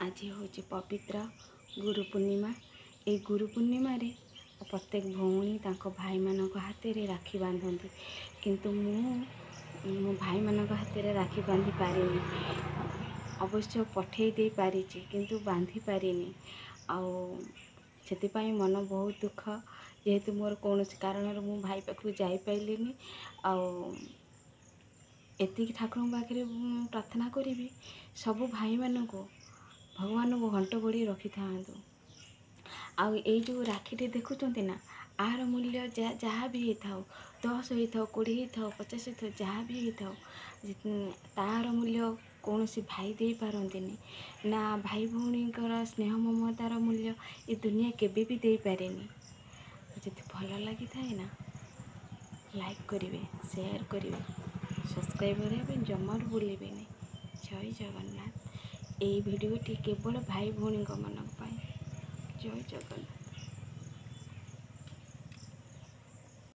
ଆଜି ହେଉଛି ପବିତ୍ର ଗୁରୁ ପୂର୍ଣ୍ଣିମା। ଏଇ ଗୁରୁ ପୂର୍ଣ୍ଣିମାରେ ପ୍ରତ୍ୟେକ ଭଉଣୀ ତାଙ୍କ ଭାଇମାନଙ୍କ ହାତରେ ରାକ୍ଷୀ ବାନ୍ଧନ୍ତି, କିନ୍ତୁ ମୁଁ ମୋ ଭାଇମାନଙ୍କ ହାତରେ ରାକ୍ଷୀ ବାନ୍ଧି ପାରିନି। ଅବଶ୍ୟ ପଠେଇ ଦେଇପାରିଛି, କିନ୍ତୁ ବାନ୍ଧି ପାରିନି। ଆଉ ସେଥିପାଇଁ ମନ ବହୁତ ଦୁଃଖ, ଯେହେତୁ ମୋର କୌଣସି କାରଣରୁ ମୁଁ ଭାଇ ପାଖକୁ ଯାଇପାରିଲିନି। ଆଉ ଏତିକି ଠାକୁରଙ୍କ ପାଖରେ ପ୍ରାର୍ଥନା କରିବି, ସବୁ ଭାଇମାନଙ୍କୁ ଭଗବାନଙ୍କୁ ଘଣ୍ଟ ଘୋଡ଼େଇ ରଖିଥାନ୍ତୁ। ଆଉ ଏଇ ଯେଉଁ ରାକ୍ଷୀଟି ଦେଖୁଛନ୍ତି ନା, ଆର ମୂଲ୍ୟ ଯାହା ବି ହେଇଥାଉ, 10 ହେଇଥାଉ, 20 ହେଇଥାଉ, 50 ହେଇଥାଉ, ଯାହା ବି ହେଇଥାଉ, ତାର ମୂଲ୍ୟ କୌଣସି ଭାଇ ଦେଇପାରନ୍ତିନି ନା। ଭାଇ ଭଉଣୀଙ୍କର ସ୍ନେହ ମମତାର ମୂଲ୍ୟ ଏ ଦୁନିଆ କେବେ ବି ଦେଇପାରେନି। ଯଦି ଭଲ ଲାଗିଥାଏ ନା, ଲାଇକ୍ କରିବେ, ସେୟାର କରିବେ, ସବସ୍କ୍ରାଇବ୍ କରିବା ପାଇଁ ଜମାରୁ ଭୁଲିବେନି। ଜୟ ଜଗନ୍ନାଥ। ଏଇ ଭିଡ଼ିଓଟି କେବଳ ଭାଇ ଭଉଣୀଙ୍କ ମାନଙ୍କ ପାଇଁ। ଜୟ ଜଗନ୍ନାଥ।